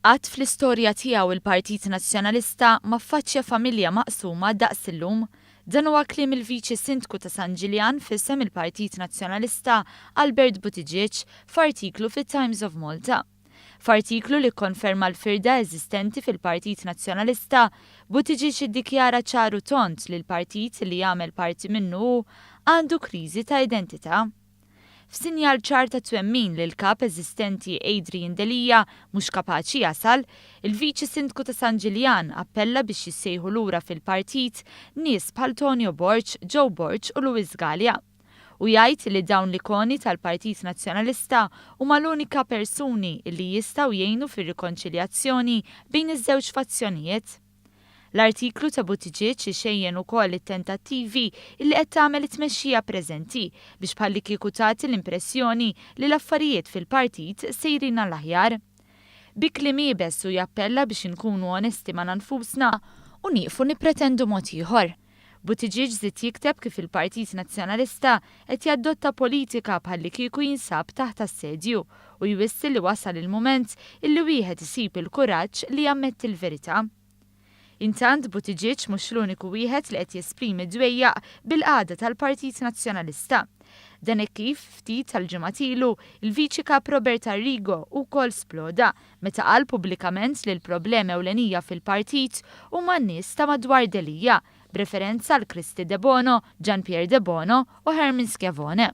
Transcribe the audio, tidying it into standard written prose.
Qatt fl-istorja tiegħu il-Partit Nazzjonalista ma ffaċċja familja maqsuma daqs illum. Dan huwa kliem il-Viċi Sindku ta' San Ġiljan f'isem il-Partit Nazzjonalista Albert Buttigieg f'artiklu fit-Times of Malta. F'artiklu li kkonferma l-firda eżistenti fil-Partit Nazzjonalista, Buttigieg iddikjara ċar u tond li l-partit li jagħmel parti minnu hu għandu kriżi ta' identità. F'sinjal ċar ta' twemmin li l-Kap eżistenti Adrian Delia mhux kapaċi jasal, il-Viċi Sindku ta' San Ġiljan appella biex jissejħu lura fil-partit nies bħal Tonio Borg, Joe Borg u Louis Galea. U jgħid li dawn l-ikoni tal-Partit Nazzjonalista huma l-unika persuni li jistgħu jgħinu fir-rikonċiljazzjoni bejn iż-żewġ fazzjonijiet. L-artiklu ta' Buttigieg ixejjen ukoll it-tentattivi li qed tagħmel it-tmexxija preżenti biex bħallikieku tagħti l-impressjoni li l-affarijiet fil-partit sejrin għall-aħjar. Bi kliem iebes u jappella biex inkunu onesti ma' nfusna u nieqfu nippretendu mod ieħor. Buttigieg żied jikteb kif il-Partit Nazzjonalista qed jadotta politika bħallikieku jinsab taħt assedju u jwissi li wasal il-mument illi wieħed isib il-kuraġġ li jammetti l-verità. Intant Buttigieg mhux l-uniku wieħed li qed jesprimi dwejjaq bil-qagħda tal-Partit Nazzjonalista. Dan hekk kif ftit tal-ġimgħat ilu il-Viċi Kap Robert Arrigo wkoll sploda meta qal pubblikament li l-problema ewlenija fil-partit huma n-nies ta' madwar Delia, b'referenza għal Kristy Debono, Jean Pierre Debono u Herman Schiavone.